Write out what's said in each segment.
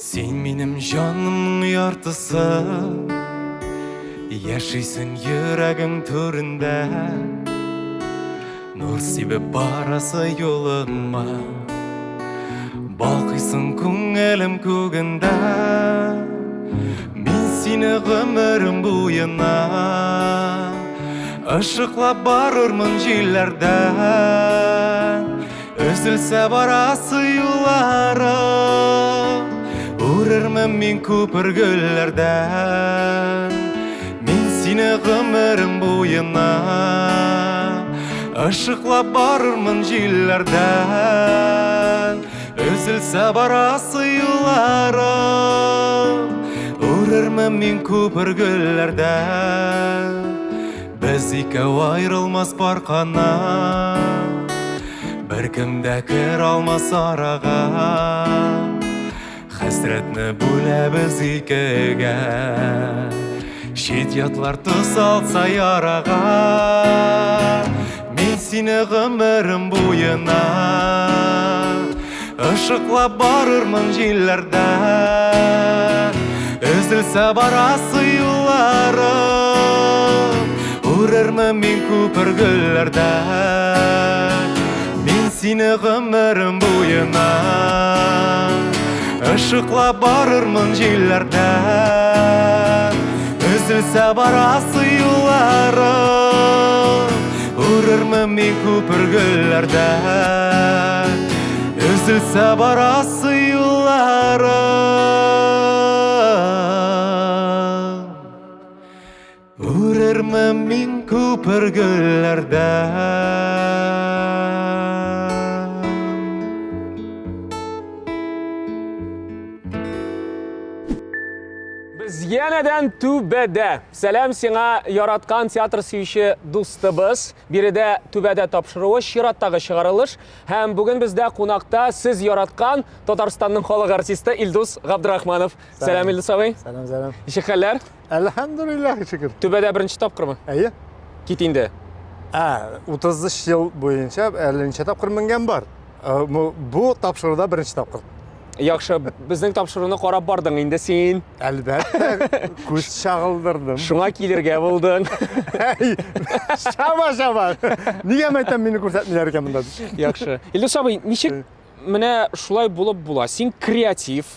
Син минем җанымның яртысы, Яшисең йөрәгем түрендә. Нур сибеп барасы юлыма, Балкыйсың күңелем күгендә. Мин сине гомерем буена Ышыклап барырмын җилләрдә. Өзелсә барасы юлларым, Үрермен мин күпер гөлләрдән. Мин сине гомерем буена Ышыклап барырмын җилләрдән. Өзелсә барасы юлларым, Үрермен мин күпер гөлләрдән. Без икәү аерылмас пар канат, Беркем дә кер алмас арага. Хәсрәтне бүләбез икегә, Чит ятлар тоз алса ярага. Мин сине гомерем буена Ышыклап барырмын җилләрдә. Өзелсә барасы юлларым, Үрермен мин күпер гөлләрдә. Мин сине гомерем буена Ышыклап барырмын җилләрдә. Өзелсә барасы юлларым, Үрермен мин күпер гөлләрдә. Өзелсә барасы юлларым, Үрермен мин күпер гөлләрдә. Без янәдән түбәдә. Сәлам сиңа, яраткан театр сөюче дустыбыз. Биредә түбәдә тапшыруы чираттагы чыгарылыш. Һәм бүген бездә кунакта сез яраткан Татарстанның халык артисты Илдус Габдрахманов. Сәлам, Илдус абый. Сәлам, сәлам. Ничек хәлләр? Әлхәмдүлилләһ, шөкер. Түбәдә беренче тапкырмы? Әйе. Кит инде. Ә, 33 ел буенча әллә ничә тапкыр менгән бар. Ә, бу тапшыруда беренче тапкыр. Яхшы, безнең тапшыруны карап бардың инде син. Әлбәттә, күз чагылдырдым. Шуңа килергә булдың. Шаба, шаба. Нигә мәйтәм мине күрсәтмиләр икән монда? Яхшы. Илдус абый, ничек менә шулай булып була? Син креатив,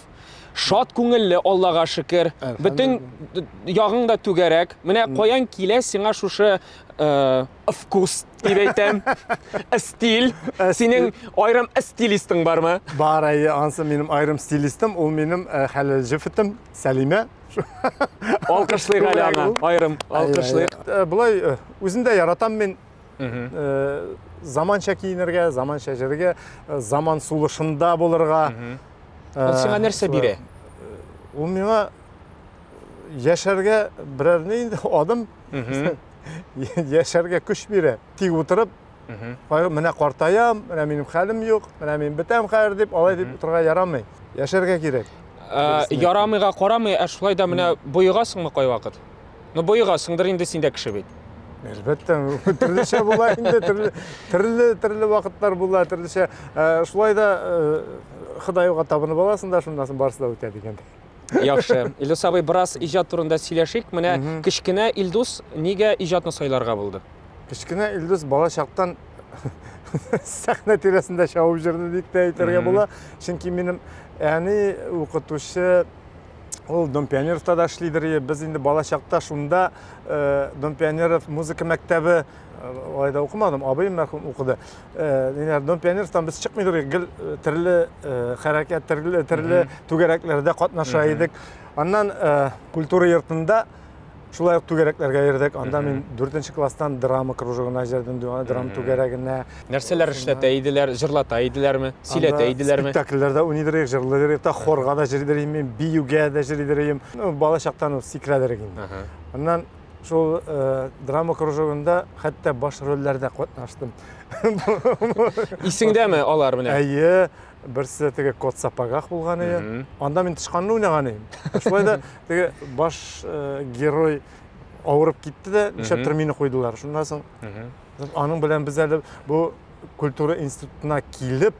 шат күңелле, Аллага шөкер. Бөтен ягың да түгәрәк. Менә каян килә сиңа шушы э, вкус дип әйтәм. Стиль. Синең аерым стилистың бармы? Бар, әйе, ансы минем аерым стилистым, ул минем э, хәләл җефетем Сәлимә. Алкышлыйк әле аңа, аерым алкышлыйк. Э, болай э, үзем дә яратам мин заманча киенергә, заманча җөрергә, заман сулышында булырга. Ул сиңа нәрсә бирә? Ул миңа яшәргә берәр ни инде адым яшәргә көч бирә. Тик утырып, менә картаям, менә минем хәлем юк, менә мин бетәм хәзер дип, алай дип утырырга ярамый. Яшәргә кирәк. Ә, ярамыйга карамый, ә шулай да менә боегасыңмы кайвакыт? Ну, боегасыңдыр инде син дә кеше бит. Әлбәттә, төрлечә була инде, төрле төрле төрле вакытлар була, төрлечә. Ә, шулай да э, Ходайга табынып аласың да, шуннан соң барысы да үтә дигәндәй. Яхшы. Илдус абый, бераз иҗат турында сөйләшик. Менә кечкенә Илдус нигә иҗатны сайларга булды? Кечкенә Илдус бала чактан сәхнә тирәсендә чабып йөрде дип тә әйтергә була. Чөнки минем әни укытучы, ул Дом пионеровта да эшлидер. Без инде бала чакта шунда э, Дом пионеров музыка мәктәбе алай да укымадым, абыем мәрхүм укыды. Э, ниләр, Дом пионеровтан без чыкмый идек, гел э, төрле э, хәрәкәт, төрле, төрле түгәрәкләрдә катнаша идек. Аннан культура йортында шулай ук түгәрәкләргә йөрдек. Анда мин 4 класстан драма кружогына йөрдем, драма түгәрәгенә. Нәрсәләр эшләтә иделәр, җырлата иделәрме, сөйләтә иделәрме? Спектакльләрдә уйныйдыр идек, җырлый идек, та хорга да йөридер идем мин, биюгә дә йөридер идем. Ну, бала чактан ук сикерәдер инде. Аннан Шул э, драма кружогында хәтта баш рольләрдә катнаштым. Исеңдәме алар менә? Әйе, берсе теге кот в сапогах булган иде. Анда мин тычканны уйнаган идем. Шулай да теге баш э, герой авырып китте дә, нишләптер мине куйдылар. Шуннан соң аның белән без әле бу культура институтына килеп,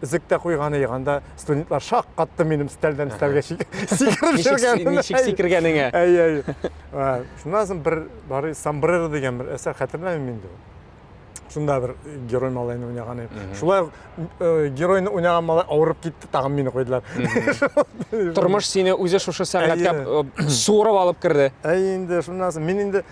Өзек тә куйган иде, анда студентлар шаккатты минем стәлдән стәлгә сикереп йөргәнемә. Ничек сикергәнеңә. Әйе, әйе. Шуннан соң бер бары Сомбреро дигән бер әсәр хәтерләмим инде. Шунда бер герой малайны уйнаган идем. Шулай э, геройны уйнаган малай авырып китте, тагын мине куйдылар. Тормыш сине үзе шушы сәнгатькә э, суырып алып керде. Әйе инде, шуннан соң мин инде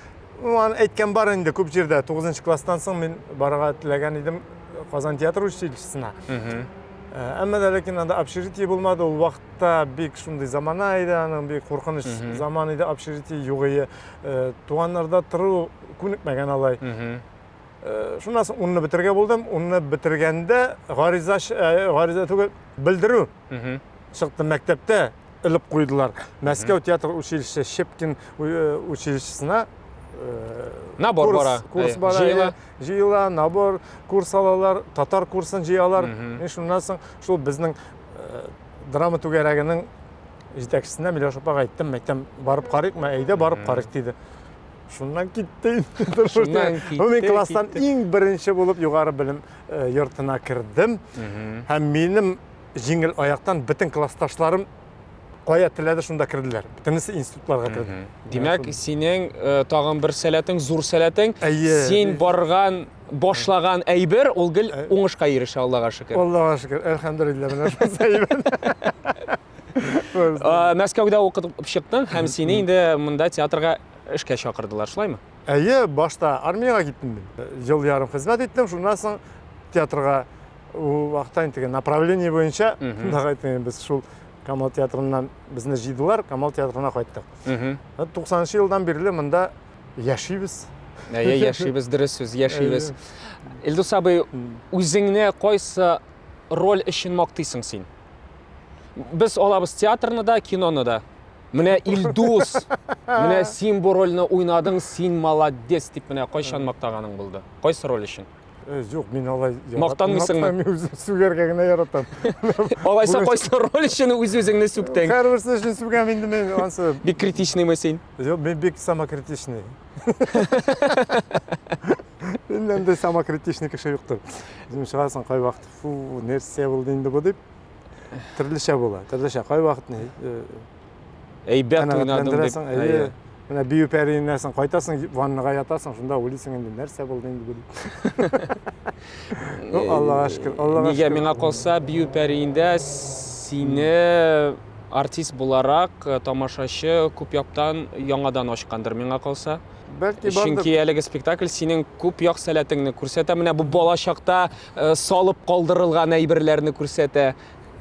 аны әйткән бар инде күп җирдә. 9 класстан соң мин барырга теләгән идем Казан театр училищесына. Э, әмма дә ләкин анда общежитие булмады. Ул вакытта бик шундый замана иде, аның бик куркыныч заман иде, общежитие юк иде. Туганнарда тору күнекмәгән алай. Э, шуннан соң унны бетерергә булдым. Унны бетергәндә гариза э, гариза түгел, белдерү чыкты мәктәптә элеп куйдылар. Мәскәү театр училище Щепкин э, училищесына набор бара. Курс бара. Җыела. Җыела, набор, курс алалар, татар курсын җыялар. Мин шуннан соң шул безнең драма түгәрәгенең җитәкчесенә Миләүшә апага әйттем, әйттем, барып карыйкмы? Әйдә, барып карыйк диде. Шуннан китте инде. Шуннан китте. Мин класстан иң беренче булып югары белем э, йортына кердем. Һәм минем җиңел аяктан бөтен классташларым кая теләде шунда керделәр. Бөтенесе институтларга керде. Димәк, синең э, тагын бер сәләтең, зур сәләтең, син барган, башлаган әйбер ул гел э. уңышка ирешә, Аллага шөкер. Аллага шөкер, әлхәмдүлилләһ, менә шунысы әйбәт. Мәскәүдә укытып чыктың һәм сине инде монда театрга эшкә чакырдылар, шулаймы? Әйе, башта армиягә киттем мин. Ел ярым хезмәт иттем, шуннан соң театрга ул вакытта инде направление буенча без шул Камал театрыннан безне җыйдылар, Камал театрына кайттык. 90 елдан бирле монда яшибез. Әйе, яшибез, дөрес сүз, яшибез. Илдус абый, үзеңне кайсы роль өчен мактыйсың син? Без алабыз театрны да, киноны да. Менә Илдус, менә син бу рольне уйнадың, син молодец дип менә кайчан мактаганың булды? Кайсы роль өчен? Э, юк, мин алай мактанмыйсыңмы? Мин үзем сүгәргә генә яратам. Алайса кайсы роль өчен үз-үзеңне сүктең? Һәрберсе өчен сүгәм инде мин ансы. Бик критичныймы син? Юк, мин бик самокритичный. Миннән дә самокритичный кеше юктыр. Үзең чыгасың кайвакыт, фу, нәрсә булды инде бу дип. Төрлечә була, төрлечә. Кайвакыт ни э, әйбәт уйнадым дип. Әйе. Менә бию пәриеннән соң кайтасың, ваннага ятасың, шунда уйлыйсың инде, нәрсә булды инде бу дип. Ну, Аллага шөкер, Аллага Нигә миңа калса, бию пәриендә сине артист буларак э, тамашачы күп яктан яңадан ачкандыр миңа калса. Бәлки бардыр. Чөнки әлеге спектакль синең күп як сәләтеңне күрсәтә. Менә бу балачакта э, салып калдырылган әйберләрне күрсәтә.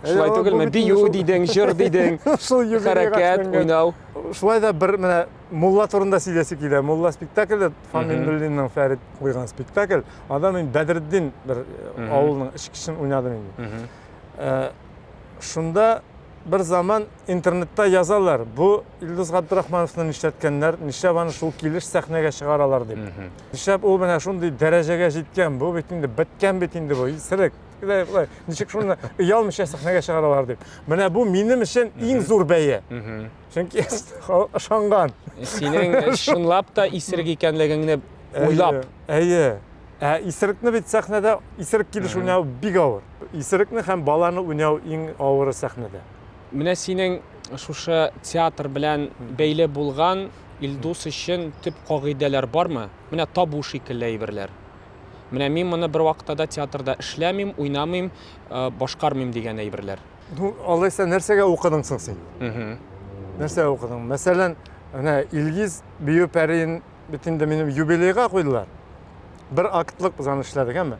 Шулай түгелме? Бию дидең, җыр дидең. Шул хәрәкәт, уйнау. Шулай да бер менә Мулла турында сөйләсе килә. Мулла спектакле Фан Миннуллинның Фәрит куйган спектакль. Анда мин Бәдретдин бер э, авылның эчкечен уйнадым инде. Э, шунда бер заман интернетта язалар, бу Илдус Габдрахмановны нишләткәннәр, нишләп аны шул килеш сәхнәгә чыгаралар дип. Нишләп ул менә шундый дәрәҗәгә җиткән, бу бит инде беткән бит инде бу, исерек. Ничек шуны оялмыйча сәхнәгә чыгаралар дип. Менә бу минем өчен иң зур бәя. Чөнки ышанган. Синең чынлап та исерек икәнлегеңне уйлап. Әйе. Ә исерекне бит сәхнәдә исерек килеш уйнау бик авыр. Исерекне һәм баланы уйнау иң авыры сәхнәдә. Менә синең шушы театр белән бәйле булган Илдус өчен төп кагыйдәләр бармы? Менә табу шикелле әйберләр. Менә мин моны бервакытта да театрда эшләмим, уйнамыйм, э, башкармыйм дигән әйберләр. Ну, алайса нәрсәгә укыдың соң син? Нәрсәгә укыдың? Мәсәлән, менә Илгиз бию пәриен бит инде минем юбилейга куйдылар. Бер актлык без аны эшләдек, әмма.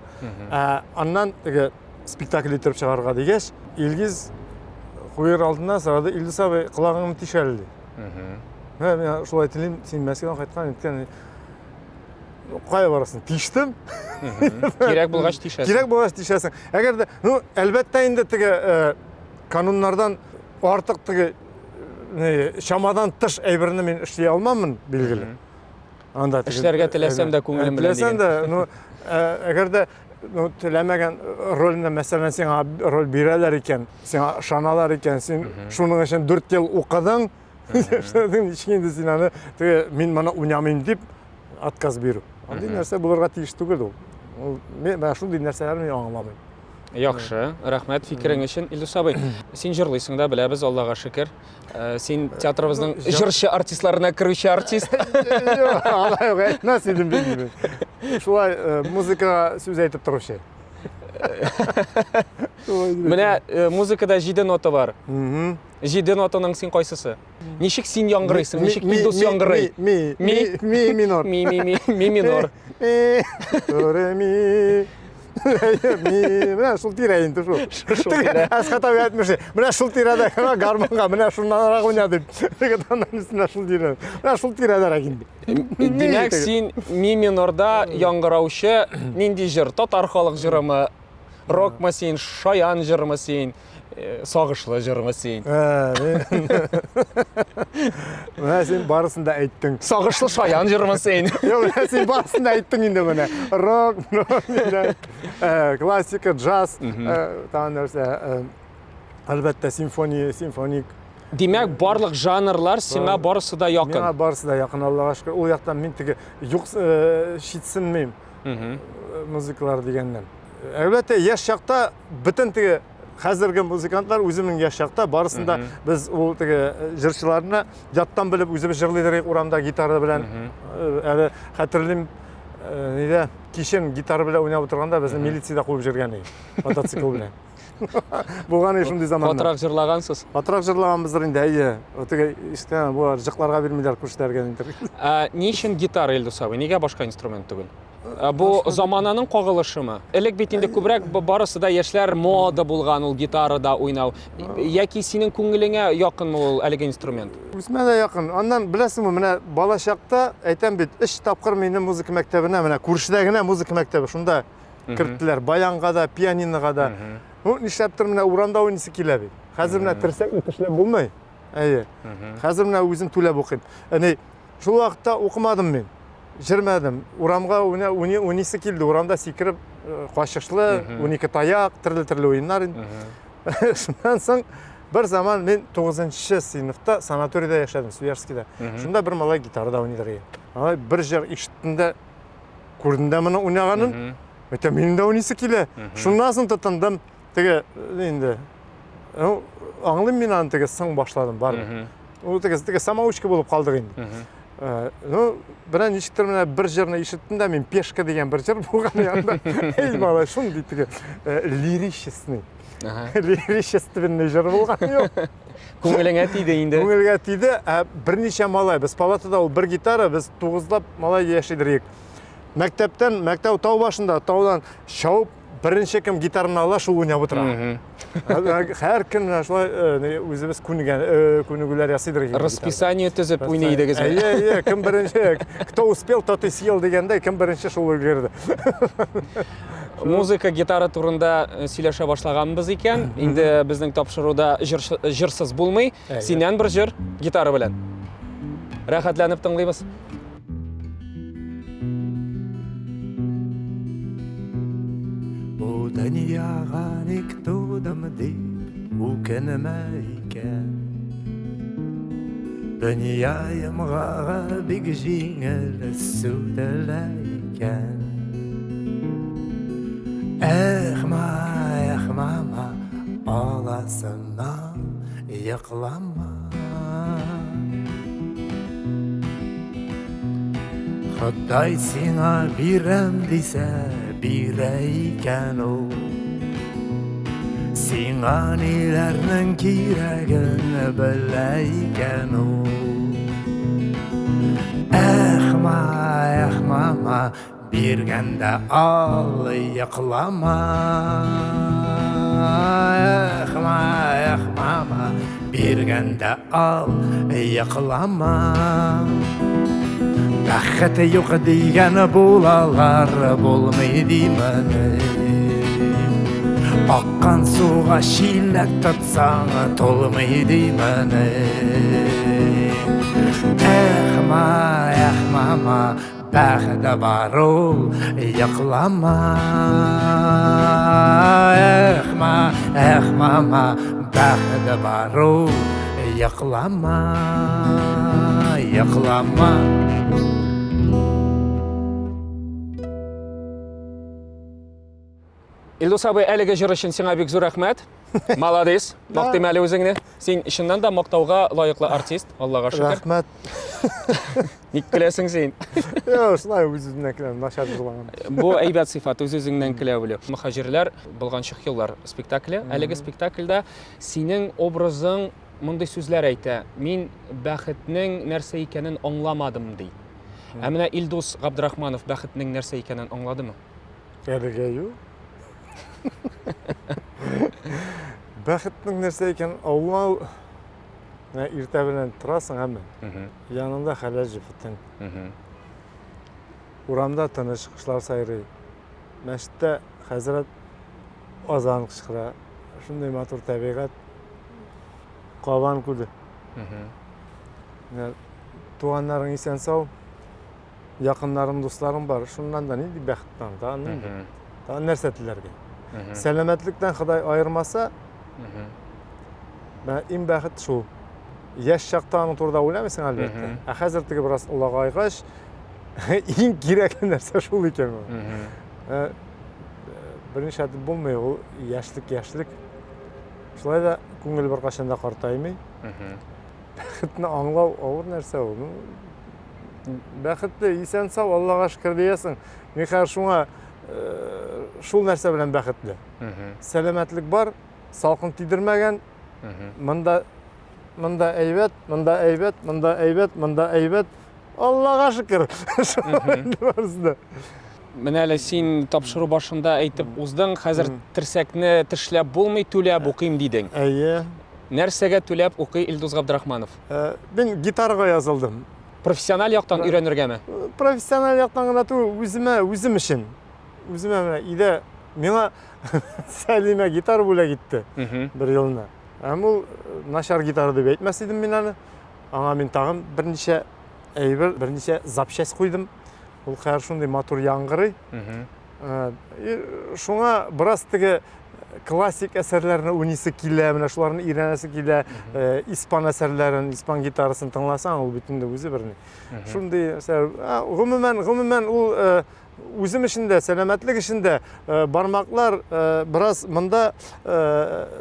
Ә, аннан теге спектакль итеп чыгарырга дигәч, Илгиз куер алдыннан сорады, Илдус абый, колагыңны тиш әле, ди. Менә мин шулай телим, син Мәскәүдән кайткан, әйткән, кая барасың? Тиштем. Кирәк булгач тишәсең. Кирәк булгач тишәсең. Әгәр дә, ну, әлбәттә инде теге э, кануннардан артык теге э, чамадан тыш әйберне мин эшли алмаммын, билгеле. Анда эшләргә теләсәм дә күңелем белән. Теләсәм дә, ну, э, әгәр дә ну, теләмәгән рольне, мәсәлән, сиңа роль бирәләр икән, сиңа ышаналар икән, син шуның өчен 4 ел укыдың, ничек инде син аны теге мин моны уйнамыйм дип отказ бирү. Андый нәрсә булырга тиеш түгел ул. Ул мин менә шундый нәрсәләрне мин аңламыйм. Яхшы, рәхмәт фикерең өчен, Илдус абый. Син җырлыйсың да, беләбез, Аллага шөкер. Э, син театрыбызның җырчы артистларына керүче артист. Юк, алай ук әйтмәс идем бит. Шулай э, музыкага сүз әйтеп торучы. Менә э, музыкада җиде нота бар. Җиде нотаның син кайсысы? Ничек син яңгырыйсың? Ничек Илдус яңгырый? Ми, ми, ми минор. Ми, ми, ми, ми минор. Ми, до, ре, ми. Ми, менә шул тирә инде шул. Шул тирә. Әсхәт абый әйтмешли. Менә шул тирәдә генә гармунга, менә шуннанрак уйна дип. Аннан өстенә шул тирә. Менә шул тирәдәрәк инде. Димәк, син ми минорда яңгыраучы нинди җыр? Татар халык җырымы? Рокмы син, шаян җырмы син? Э, сагышлы җырмы син? Э, менә син барысын да әйттең. Сагышлы шаян җырмы син? Юк, менә син барысын да әйттең инде менә. Рок, э, классика, джаз, тагын нәрсә, әлбәттә, симфония, симфоник. Димәк, барлык жанрлар сиңа барысы да якын. Миңа барысы да якын, Аллага шөкер. Ул яктан мин теге юк читсенмим музыкалар дигәннән. Әлбәттә, яшь чакта бөтен теге хәзерге музыкантлар үземнең яшь чакта барысын да без ул теге э, җырчыларны яттан белеп үзебез җырлыйдыр идек урамда гитара белән. Э, әле хәтерлим, э, нидә кичен гитара белән уйнап утырганда безне милиция дә куып җөргән иде мотоцикл белән. Булган иде шундый заманнар. Катырак җырлагансыз. Катырак җырлаганбыздыр инде, әйе. Теге ишетәм, болар җыкларга бирмиләр күршеләргә инде. Ә ни өчен гитара, Илдус абый? Нигә башка инструмент түгел? Ә бу замананың кагылышымы? Элек бит инде күбрәк барысы да яшьләр мода булган ул гитарада уйнау. Яки синең күңелеңә якынмы ул әлеге инструмент? Үземә дә якын. Аннан беләсеңме, менә бала чакта әйтәм бит, өч тапкыр мине музыка мәктәбенә, менә күршедә генә музыка мәктәбе, шунда керттеләр. Баянга да, пианинога да. Ну, нишләптер менә урамда уйныйсы килә бит. Хәзер менә терсәкне тешләп булмый. Әйе. Хәзер менә үзем түләп укыйм. Әни, шул вакытта укымадым мин. Җөрмәдем. Урамга уйныйсы килде. Урамда сикереп, э, качышлы, 12 таяк, төрле-төрле уеннар инде. Шуннан соң бер заман мин 9 сыйныфта санаторийда яшәдем, Свияжскийда. Шунда бер малай гитарада уйныйдыр иде. Малай бер җыр ишеттем дә, күрдем дә моны уйнаганын. Әйтәм, минем дә уйныйсы килә. Шуннан соң тотындым. Теге инде ну, аңлыйм мин аны теге соң башладым барыбер. Ул теге теге самоучка булып калдык инде. Э, ну, менә ничектер менә бер җырны ишеттем дә мин Пешка дигән бер җыр булган янда. Эй, малай, шундый теге э, лирический. Лиричественный җыр булган юк. Күңелеңә тиде инде. Күңелгә тиде, ә берничә малай, без палатада ул бер гитара, без тугызлап малай яшидер идек. Мәктәптән, мәктәп тау башында, таудан чабып беренче кем гитараны ала, шул уйнап утыра. Һәр кем менә шулай э, үзебез күнегән, э, күнегүләр ясыйдыр. Расписание төзеп уйный идегезме? Әйе, әйе, кем беренче, кто успел, тот и съел дигәндәй, кем беренче шул өлгерде. Музыка, гитара турында э, сөйләшә башлаганбыз икән. Инде безнең тапшыруда җырсыз булмый. Синнән бер җыр гитара белән. Рәхәтләнеп тыңлыйбыз. Бу дөньяга ник тудым дип үкенмә икән. Дөнья йомгагы бик җиңел сүтелә икән. Эх, ма, эх, мама, аласыннан йоклама. Ходай сиңа бирәм дисә, бирә икән ул. Сиңа ниләрнең кирәген белә икән ул. Эх, ма, эх, мама, Биргәндә ал, йоклама. Эх, ма, эх, мама, биргәндә ал, йоклама. Бәхет юк дигән булалар, булмый димен. Аккан суга чиләк тотсаң, тулмый димен. Эх, ма, эх, мама, Бәхет бар ул, йоклама. Эх, ма, эх, мама, бәхет бар ул, йоклама, йоклама. Илдус абый, әлеге җыр өчен сиңа бик зур рәхмәт. Молодец. Мактыйм әле үзеңне. Син чыннан да мактауга лаеклы артист, Аллага шөкер. Рәхмәт. Ник көләсең син? Юк, шулай үз-үземнән көләм, начар җырлаган. Бу әйбәт сыйфат, үз-үзеңнән көлә белү. Мөхаҗирләр Болганчык еллар спектакле. Әлеге спектакльдә синең образың мондый сүзләр әйтә. Мин бәхетнең нәрсә икәнен аңламадым, ди. Ә менә Илдус Габдрахманов бәхетнең нәрсә икәнен аңладымы? Әлегә юк. Бәхетнең нәрсә икәнен аңлау Менә иртә белән торасың, әмма яныңда хәләл җефетең. Урамда тыныч кошлар сайрый. Мәчеттә хәзрәт азан кычкыра. Шундый матур табигать. Кабан күле. Менә туганнарың исән-сау. Якыннарың, дусларың бар. Шуннан да нинди бәхет тагын? Тагын нинди? Тагын нәрсә теләргә? Сәламәтлектән Ходай аермаса, менә иң бәхет шул. Яшь чакта аның турында уйламыйсың, әлбәттә. Ә хәзер теге бераз олыгайгач, иң кирәкле нәрсә шул икән ул. Э, берничә әйтеп булмый, ул яшьлек, яшьлек. Шулай да күңел беркайчан да картаймый. Бәхетне аңлау авыр нәрсә ул. Ну, бәхетле, исән-сау, Аллага шөкер диясең. Мин хәзер шуңа э, шул нәрсә белән бәхетле. Сәламәтлек бар, салкын тидермәгән. Монда монда әйбәт, монда әйбәт, монда әйбәт, монда әйбәт. Аллага шөкер. Барысы да. Менә әле син тапшыру башында әйтеп уздың, хәзер терсәкне тешләп булмый, түләп укыйм дидең. Әйе. Нәрсәгә түләп укый Илдус Габдрахманов? Э, мин гитарага язылдым. Профессиональ яктан өйрәнергәме? Э, профессиональ яктан гына түгел, үземә, үзем өчен. Үземә менә өйдә миңа Сәлимә гитара бүләк итте бер елны. Һәм ул э, начар гитара дип әйтмәс идем мин аны. Аңа мин тагын берничә әйбер, берничә запчасть куйдым. Ул хәзер шундый матур яңгырый. Э, шуңа бераз теге классик әсәрләрне уйныйсы килә, менә шуларны өйрәнәсе килә. Э, испан әсәрләрен, испан гитарасын тыңласаң, ул бит инде үзе бер ни. Шундый әсәр. Гомумән, гомумән ул э, үзем өчен дә, сәламәтлек өчен дә бармаклар бераз монда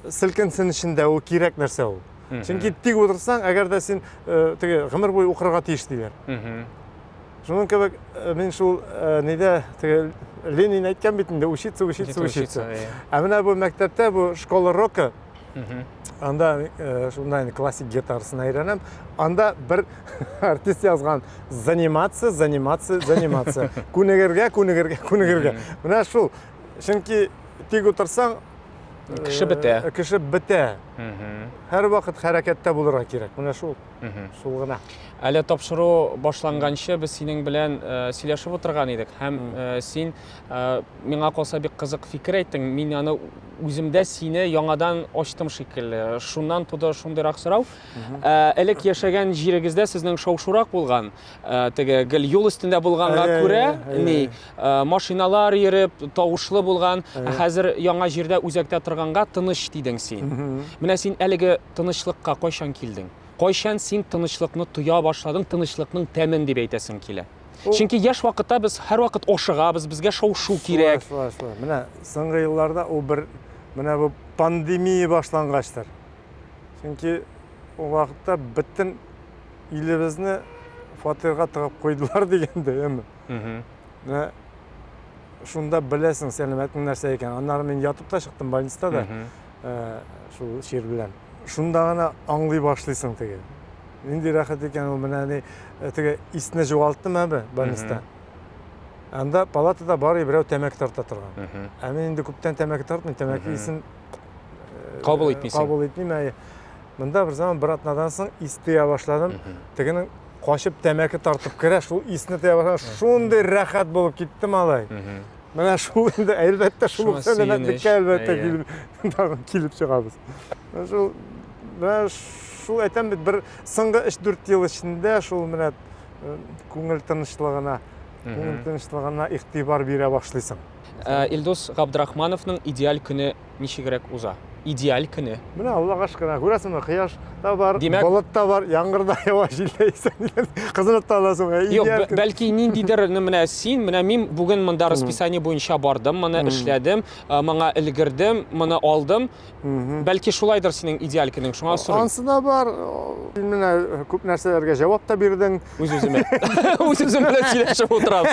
селкенсен өчен дә ул кирәк нәрсә ул. Чөнки тик утырсаң, әгәр дә син теге гомер буе укырга тиеш диләр. Шуның кебек э, мин шул э, нидә теге Ленин әйткән бит инде учиться, учиться, учиться. Ә менә бу мәктәптә бу школа рока анда э, шунда инде классик гитарасына өйрәнәм. Анда бер артист язган заниматься, заниматься, заниматься. Күнегергә, күнегергә, күнегергә. Менә шул. Чөнки тик утырсаң, кеше бетә. Кеше бетә. Һәрвакыт хәрәкәттә булырга кирәк. Менә шул. Шул гына. Әле тапшыру башланганчы без синең белән э, сөйләшеп утырган идек һәм э, син э, миңа калса бик кызык фикер әйттең. Мин аны үземдә сине яңадан ачтым шикелле. Шуннан туды шундыйрак сорау. Элек яшәгән җирегездә сезнең шау-шурак булган, теге гел юл өстендә булганга күрә, ни, машиналар йөреп, тавышлы булган. Ә хәзер яңа җирдә үзәктә торганга тыныч дидең син. Менә син әлеге тынычлыкка кайчан килдең? Кайчан син тынычлыкны тоя башладың, тынычлыкның тәмен дип әйтәсең килә? Чөнки яшь вакытта без һәрвакыт ашыгабыз, безгә шау-шу кирәк. Шулай, шулай, шулай. Менә соңгы елларда ул бер менә бу пандемия башлангачтыр. Чөнки ул вакытта бөтен илебезне фатирга тыгып куйдылар дигәндәй, әмма. Менә шунда беләсең сәламәтнең нәрсә икәнен. Аннары мин ятып та чыктым больницада да. Э, шул чир белән. Шунда гына аңлый башлыйсың теге. Нинди рәхәт икән ул менә ни э, теге исне югалттым әбе больницада. Анда палатада бар берәү тәмәке тарта торган. Ә мин инде күптән тәмәке тартмыйм, тәмәке исен э, кабул итмисең. Кабул итмим, әйе. Монда бер заман бер атнадан соң ис тоя башладым. Тегенең качып тәмәке тартып керә, шул исне тоя башладым. Шундый рәхәт булып китте малай. Менә шул инде, әлбәттә, шул ук сәламәтлеккә әлбәттә килеп, тагын килеп чыгабыз. Шул, менә шул әйтәм бит, бер соңгы 3-4 ел эчендә шул менә э, күңел тынычлыгына, күңел тынычлыгына игътибар бирә башлыйсың. Э, Илдус Габдрахмановның идеаль көне ничегрәк уза? Идеаль көне. Менә Аллага шөкер, күрәсеңме, кояш та бар, Димәк- болыт та бар, яңгыр да ява, җил дә исә. Кызынып та аласың. Юк, Идеаль б- көн. бәлки ниндидер, ну, менә син, менә мин бүген монда расписание буенча бардым, моны эшләдем, моңа өлгердем, моны алдым. Бәлки шулайдыр синең идеаль көнең, шуңа сорыйм. Ансы да бар. Син менә күп нәрсәләргә җавап та бирдең. Үз-үземә. Үз-үзем белән сөйләшеп утырам.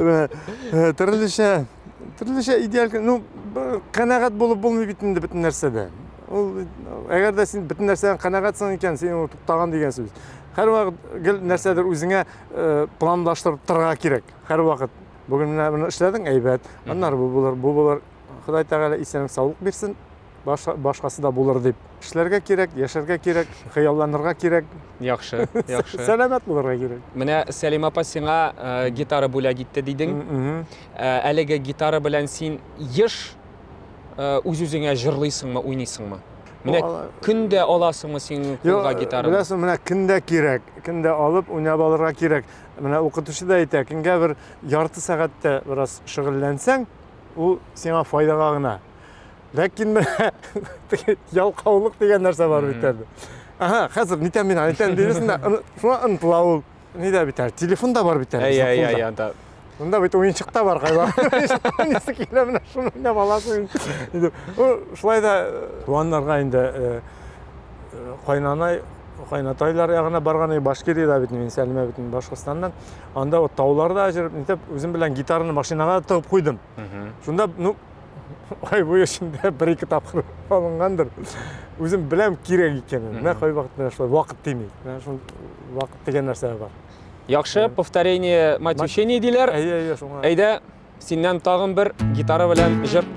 Менә, Төрлечә Төрлечә идеаль, ну, канәгать булып булмый бит инде бөтен нәрсәдә. Ул әгәр дә син бөтен нәрсәдән канәгатьсең икән, син ул туктаган дигән сүз. Һәрвакыт гел нәрсәдер үзеңә э, планлаштырып торырга кирәк. Һәрвакыт. Бүген менә моны эшләдең, әйбәт. Аннары бу булыр, бу булыр. Ходай Тәгалә исәнлек саулык бирсен. Башкасы да булыр дип. Эшләргә кирәк, яшәргә кирәк, хыялланырга кирәк. Яхшы, яхшы. Сәламәт булырга кирәк. Менә Сәлим апа сиңа э, гитара бүләк итте дидең. Э, әлеге гитара белән син еш э, үз-үзеңә җырлыйсыңмы, уйныйсыңмы? Менә көн дә аласыңмы син кулга гитараны? Беләсең, менә көн дә кирәк. Көн дә алып уйнап алырга кирәк. Менә укытучы да әйтә, көнгә бер ярты сәгатьтә бераз шөгыльләнсәң, ул сиңа файдага гына. Ләкин менә теге ялкаулык дигән нәрсә бар бит әле. Ага, хәзер нитәм мин, нитәм дисең дә, шуңа ынтыла ул. Ни дә бит әле, телефон да бар бит әле. Әй, әй, әй, анда. Монда бит уенчык та бар кайвакыт. Несе килә менә шуны уйнап аласың. Инде шулай да туганнарга инде кайнанай, кайнатайлар ягына барган Башкириядә бит мин Сәлимә бит Башкортстаннан. Анда вот тауларда җөреп, нитеп үзем белән гитараны машинага тыгып куйдым. Шунда, ну, ай буе эчендә бер-ике тапкыр алынгандыр. Үзем беләм кирәк икәнен. Менә кайвакыт менә шулай вакыт тими. Менә шул вакыт дигән нәрсә бар. Яхшы, повторение мать учения диләр. Әйе, әйе, шуңа. Әйдә, синнән тагын бер гитара белән җыр.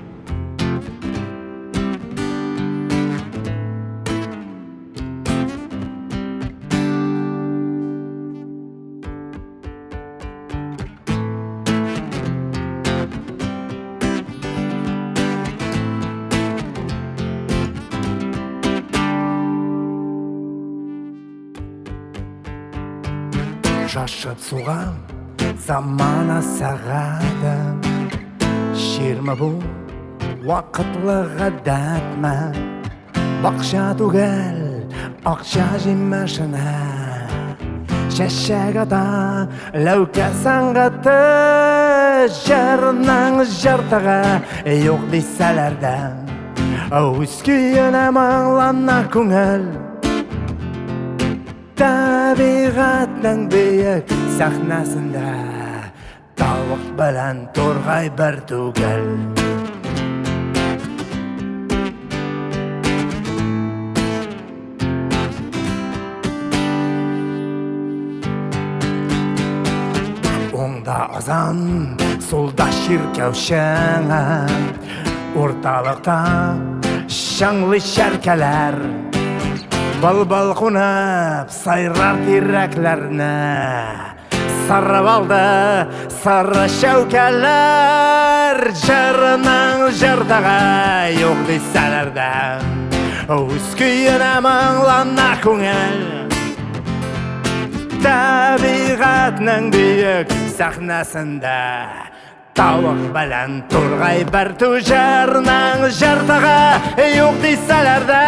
Шашып суган замана сәгате Чирме бу вакытлы гадәтме Бакча түгел, акча җимешенә Чәчәк ата ләүкә сәнгате Җырның җыртыгы юк дисәләр дә Үз көенә моңлана күңел Табигатьнең бөек сәхнәсендә Тавык белән тургай бер түгел. Уңда азан, сулда чиркәү чыңы, урталыкта чыңлый чәркәләр. Былбыл кунып сайрар тирәкләрне. Сарып алды сары шәүкәләр Жырының жыртығы юк дисәләр дә Үз көенә моңлана күңел Табигатьнең бөек сәхнәсендә Тавык белән тургай бер түҗәрнең җыртыгы юк дисәләр дә,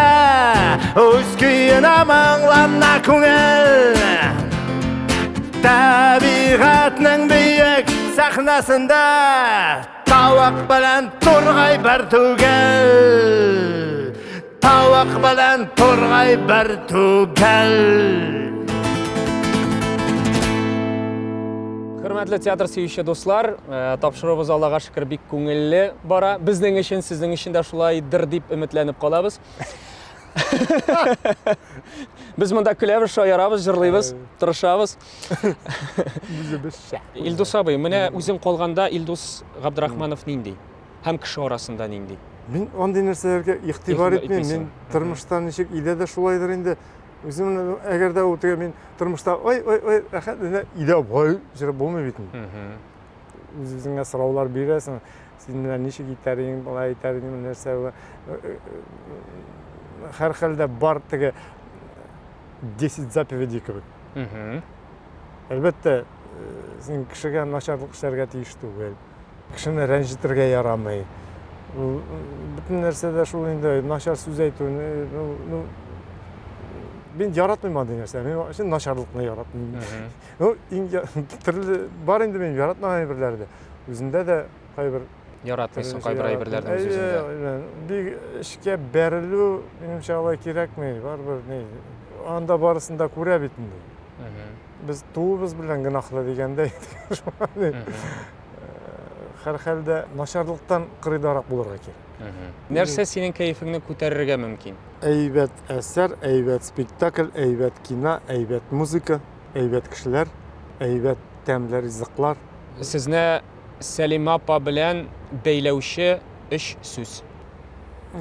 үз көенә моңлана күңел. Табигатьнең бөек сәхнәсендә тавык белән тургай бер түгел. Тавык белән тургай бер түгел. Хөрмәтле театр сөюче дуслар, э, тапшыруыбыз Аллага шөкер бик күңелле бара. Безнең өчен, сезнең өчен дә шулайдыр дип өметләнеп калабыз. Без монда көләбез, шаярабыз, җырлыйбыз, тырышабыз. Үзебезчә. Илдус абый, менә үзең калганда Илдус Габдрахманов нинди? Һәм кеше арасында нинди? Мин андый нәрсәләргә игътибар итмим. Мин тормышта ничек өйдә дә шулайдыр инде. Үзем әгәр дә ул теге мин тормышта ой ой ой рәхәт менә өйдә бай җырып булмый бит. Үз-үзеңә сораулар бирәсең. Син менә ничек итәр идең, болай итәр идең, нәрсә. Һәрхәлдә бар теге 10 заповедей кебек. Әлбәттә, син кешегә начарлык эшләргә тиеш түгел. Кешене рәнҗетергә ярамый. Бөтен нәрсәдә шул инде начар сүз әйтү, ну, мин яратмыйм андый нәрсә. Мин вообще начарлыкны яратмыйм. Ну, иң төрле бар инде мин яратмаган әйберләр дә. Үзендә дә кайбер яратмыйсың кайбер әйберләрне үз үзеңдә. Бик эшкә бәрелү, минемчә, алай кирәкми. Барыбер ни, анда барысын да күрә бит инде. Без туыбыз белән гөнаһлы дигәндәй. Һәрхәлдә начарлыктан кырыйдарак булырга кирәк. Нәрсә синең кәефеңне күтәрергә мөмкин? Әйбәт әсәр, әйбәт спектакль, әйбәт кино, әйбәт музыка, әйбәт кешеләр, әйбәт тәмле ризыклар. Сезне Сәлимә апа белән бәйләүче өч сүз.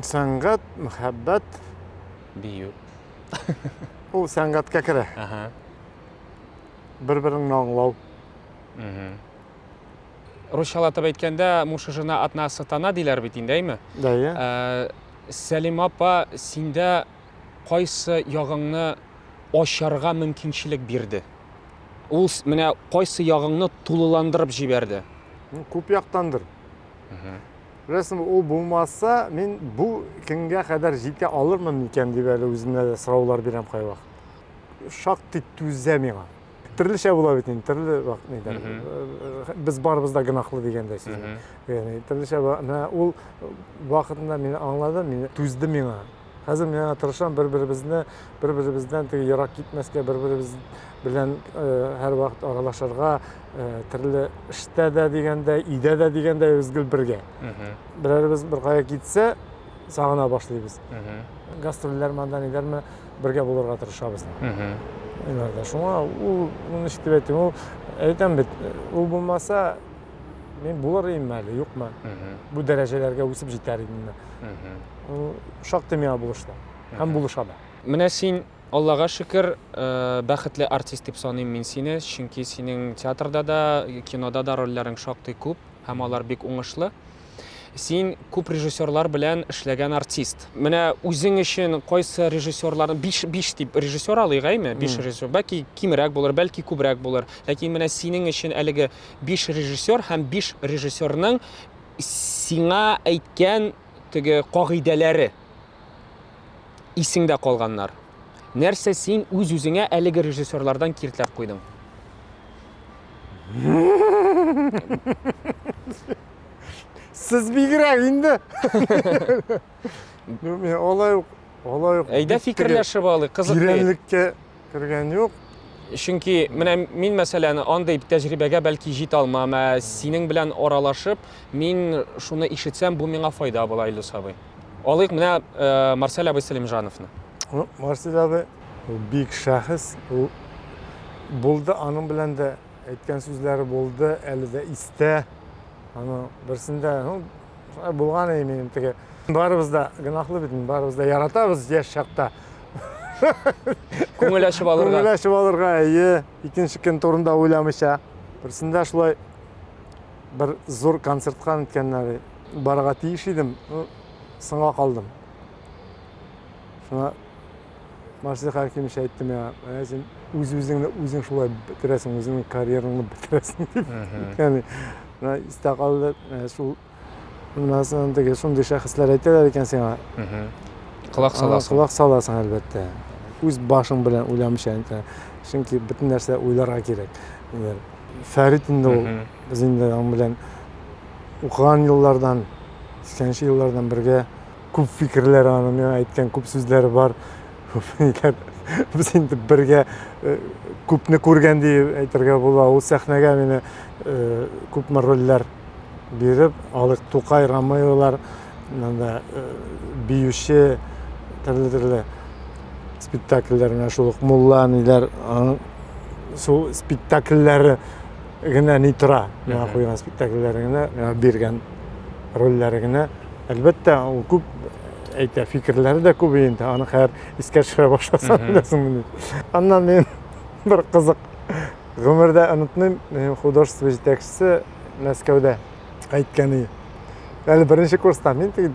Сәнгать, мәхәббәт. Бию. Ул сәнгатькә керә. Ага. Бер-береңне аңлау. Русчалатып әйткәндә, муж и жена одна сатана диләр бит инде, әйме? Әйе. Сәлимә апа синдә кайсы ягыңны ачарга мөмкинчелек бирде? Ул менә кайсы ягыңны тулыландырып җибәрде? Күп яктандыр. Беләсеңме, ул булмаса, мин бу көнгә кадәр җитә алырмын микән дип әле үземә дә сораулар бирәм кайвакыт. Шактый түзә миңа. Төрлечә була бит инде, төрле вакыт нидән. Без барыбыз да гөнаһлы дигәндәй сүз. Ягъни төрлечә менә ул вакытында мине аңлады, мине түзде миңа. Хәзер мин аңа тырышам бер-беребезне, бер-беребездән теге ерак китмәскә, бер-беребез белән һәрвакыт аралашырга, төрле эштә дә дигәндәй, өйдә дә дигәндәй без гел бергә. Берәребез бер кая китсә, сагына башлыйбыз. Гастрольләрме, анда ниләрме, бергә булырга тырышабыз. Иногда шуңа ул, ну, ничек дип әйтим, ул әйтәм бит, ул булмаса, мин булыр идемме әле, юкмы? Бу дәрәҗәләргә үсеп җитәр идемме? Ул шактый миңа булышты һәм булыша да. Менә син, Аллага шөкер, бәхетле артист дип саныйм мин сине, чөнки синең театрда да, кинода да рольләрең шактый күп һәм алар бик уңышлы. Син күп режиссерлар белән эшләгән артист. Менә үзең өчен кайсы режиссерларны, 5, 5 дип режиссер алыйк, әйме? 5 режиссер. Бәлки кимрәк булыр, бәлки күбрәк булыр. Ләкин менә синең өчен әлеге 5 режиссер һәм 5 режиссерның сиңа әйткән теге кагыйдәләре исеңдә калганнар. Нәрсә син үз-үзеңә әлеге режиссерлардан киртләп куйдың? Сез бигрәк инде. Ну, мин алай ук, алай ук. Әйдә фикерләшеп алыйк, кызык бит. Тирәнлеккә кергән юк. Чөнки менә мин мәсәлән андый тәҗрибәгә бәлки җитә алмам, ә синең белән аралашып, мин шуны ишетсәм, бу миңа файда була, Илдус абый. Алыйк менә э, Марсель абый Сәлимҗановны. Ну, Марсель абый ул бик шәхес, ул булды, аның белән дә әйткән сүзләре булды, әле дә истә. Аның берсендә, ну, булган иде минем теге. Барыбыз да гөнаһлы бит, барыбыз да яратабыз яшь чакта. Күңел ачып алырга. Күңел ачып алырга, әйе. Икенче көн турында уйламыйча. Берсендә шулай бер зур концертка үткәннәр барырга тиеш идем, ну, соңга калдым. Шуңа Марсель Хакимович әйтте миңа, менә син үз-үзеңне үзең шулай бетерәсең, үзеңнең карьераңны бетерәсең дип. Ягъни, менә истә калды, менә шул менә син теге шундый шәхесләр әйтәләр икән сиңа. Колак саласың. Колак саласың, әлбәттә. Үз башың белән уйламыйча инде. Чөнки бөтен нәрсә уйларга кирәк. Фәрит инде ул, без инде аның белән укыган еллардан, 80 еллардан бергә күп фикерләр аның миңа әйткән күп сүзләре бар. Күп ниләр. Без инде бергә э, күпне күргән дип әйтергә була. Ул сәхнәгә мине э, күпме рольләр биреп, алык Тукай, Ромеолар, анда э, биюче төрле-төрле спектакльләр менә шул ук мулла ниләр аның шул спектакльләре генә ни тора. Миңа куйган спектакльләре генә, миңа биргән рольләре генә. Әлбәттә, ул күп әйтә, фикерләре дә күп инде. Аны хәзер искә төшерә башласам, беләсеңме. Аннан мин бер кызык гомердә онытмыйм, минем художество җитәкчесе Мәскәүдә әйткәне. Әле беренче курста мин теге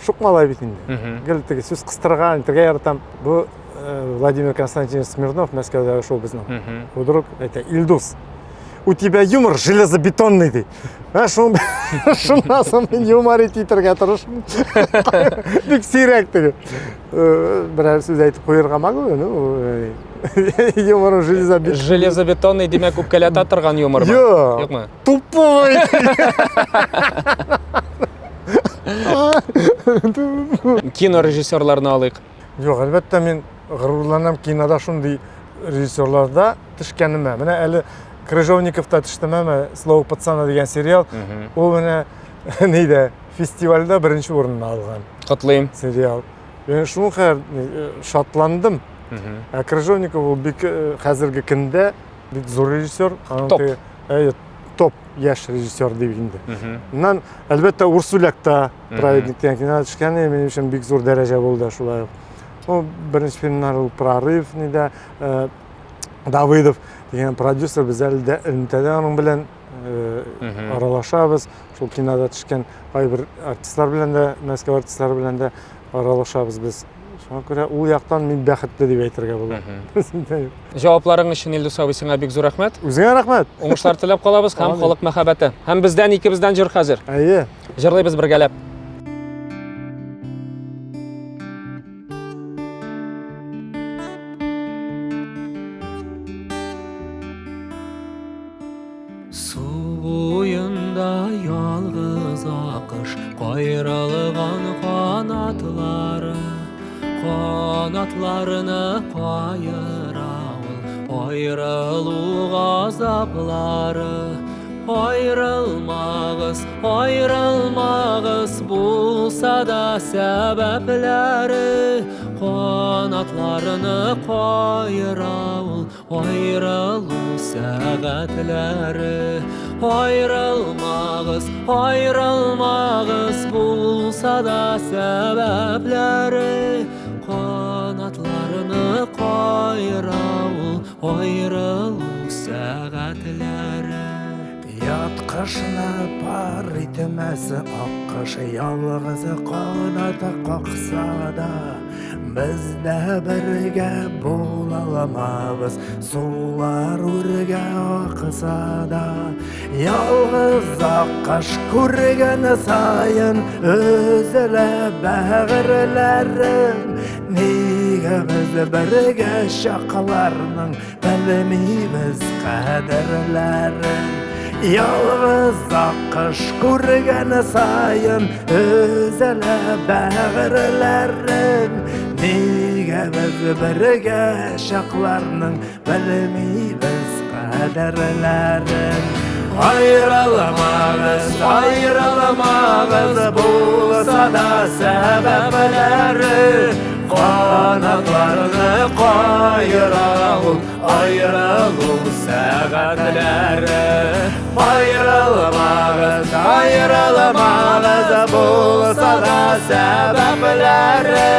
шук малай бит инде. Гел теге сүз кыстырырга, әйтергә яратам. Бу э, Владимир Константинович Смирнов Мәскәүдәге шул безнең худрук әйтә, Илдус. У тебя юмор железобетонный, ди. Менә шун шуннан соң мин юморить итәргә тырышам. Бик сирәк теге. Э, берәр сүз әйтеп куерга могу, ну, э, юморым железобетонный. Железобетонный, димәк, үпкәләтә торган юмормы? Юк. Юкмы? Тупой. Кино режиссерларны алыйк. Юк, әлбәттә, мин горурланам кинода шундый режиссерларда төшкәнемә. Менә әле Крыжовниковта төштем әмма Слово пацана дигән сериал. Ул менә нидә фестивальдә беренче урынны алган. Котлыйм. Сериал. Мин шуның кадәр э, шатландым. Ә Крыжовников ул бик э, хәзерге көндә бик зур режиссер. Топ. Әйе, топ яшь режиссер дип инде. Моннан, әлбәттә, Урсулякта Праведник дигән кинода төшкән, минем өчен бик зур дәрәҗә булды шулай ук. Ну, беренче фильмнар ул Прорыв нидә, э, Давыдов дигән продюсер, без әле дә элемтәдә аның белән э, аралашабыз. Шул кинода төшкән кайбер артистлар белән дә, Мәскәү артистлары белән дә аралашабыз без. Шуңа күрә ул яктан мин бәхетле дип әйтергә була. Җавапларың өчен Илдус абый сиңа бик зур рәхмәт. Үзеңә рәхмәт. Уңышлар теләп калабыз һәм халык мәхәббәте. Һәм бездән икебездән җыр хәзер. Әйе. Җырлыйбыз бергәләп. Су буенда ялгыз акыш кайрылган канатлары, канатларны каера ул, аерылу газаплары. Аерылмагыз, аерылмагыз, булса да сәбәпләре, канатларны каера ул, аерылу сәгатьләре. Аерылмагыз, аерылмагыз, булса да сәбәпләре, канатларны каера ул, аерылу сәгатьләре. Ят кышны пар итмәс аккош ялгызы канаты какса да, без дә бергә була алмабыз, сулар үргә акса да. Ялгыз аккош күргән саен өзелә бәгырьләрем. Нигә без бергә чакларның белмибез кадерләрен. Ялгыз аккош күргән саен өзелә бәгырьләрем. Нигә без бергә чакларның белмибез кадерләрен. Аерылмагыз, аерылмагыз, булса да сәбәпләре, канатларны каера ул, аерылу сәгатьләре. Аерылмагыз, аерылмагыз, булса да сәбәпләре.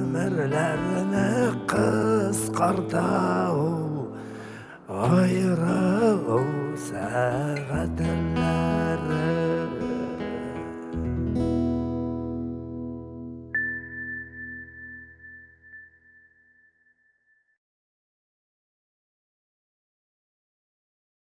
Гомерләрне кыскарта ул, аерылу сәгатьләре.